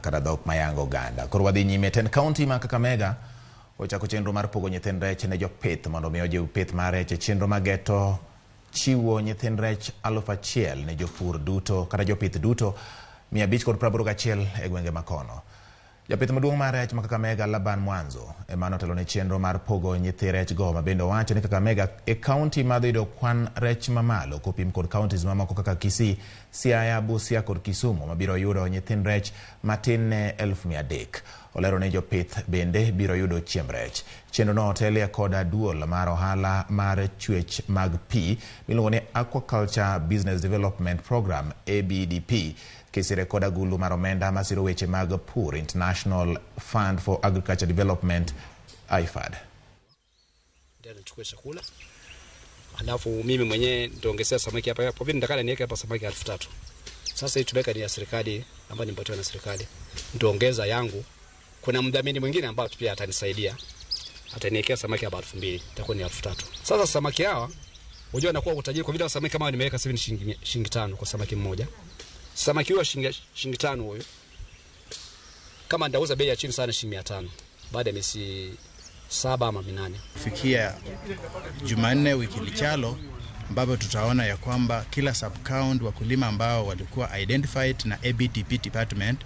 Kata dhok mayango oganda. Koro wadhi nyime. Tend kaunti ma Kakamega ochako chenro mar pogo nyithind rech ne jopith mondo mi ojiw pith mar rech e chenro mageto chiwo nyithind rech 1000 ne jopur duto kata jopith duto 581 e gwenge makono. Japith maduong' mar rech ma Kakamega Laban Mwanzo ema notelo ne chenro mar pogo nyithi rech go, ma bende owacho ni Kakamega e kaunti ma dhi yudo kwan rech mamalo kopim kod counties mamoko kaka Kisii, Siaya, Busia kod Kisumu mabiro yudo nyithind rech matin ne 300,000. Olero ni jopith bende biro yudo chiemb rech. Chenro no otelie kod duol mar ohala mar chwech mag pi miluongo ni Aquaculture Business Development Program ABDP kisire kod agulu mar omenda masiro weche mag pur International Fund for Agriculture Development IFAD. Ndio nichukue chakula, alafu mimi mwenyewe nitaongezea samaki hapa kwa vile nitakana niweke hapa samaki 3000. Sasa hii tumeweka ni ya serikali ambayo nimepatiwa na serikali, nitaongeza yangu. Kuna mdhamini mwingine ambaye pia atanisaidia, ataniwekea samaki hapa 2000, itakuwa ni 3000. Sasa samaki hawa unajua nakuwa utajiri kwa vile samaki kama nimeweka sasa shilingi 5 kwa samaki mmoja. Samaki huyo shilingi 5 huyo, kama nitauza bei ya chini sana shilingi 500 baada ya miezi 7 ama 8. Kufikia Jumanne wiki lichalo, ambapo tutaona ya kwamba kila sub-count wakulima ambao walikuwa identified na ABDP department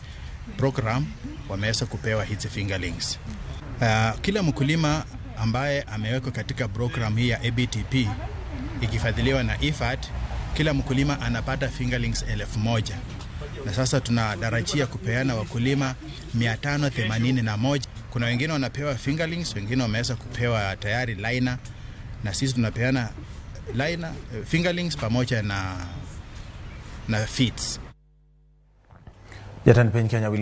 program wameweza kupewa hizi fingerlings. Kila mkulima ambaye amewekwa katika program hii ya ABDP ikifadhiliwa na IFAD, kila mkulima anapata fingerlings 1000. Na sasa tunatarajia kupeana wakulima 581. Kuna wengine wanapewa fingerlings, wengine wameweza kupewa tayari liner, na sisi tunapeana liner, fingerlings pamoja na feeds. Jatend piny Kenya William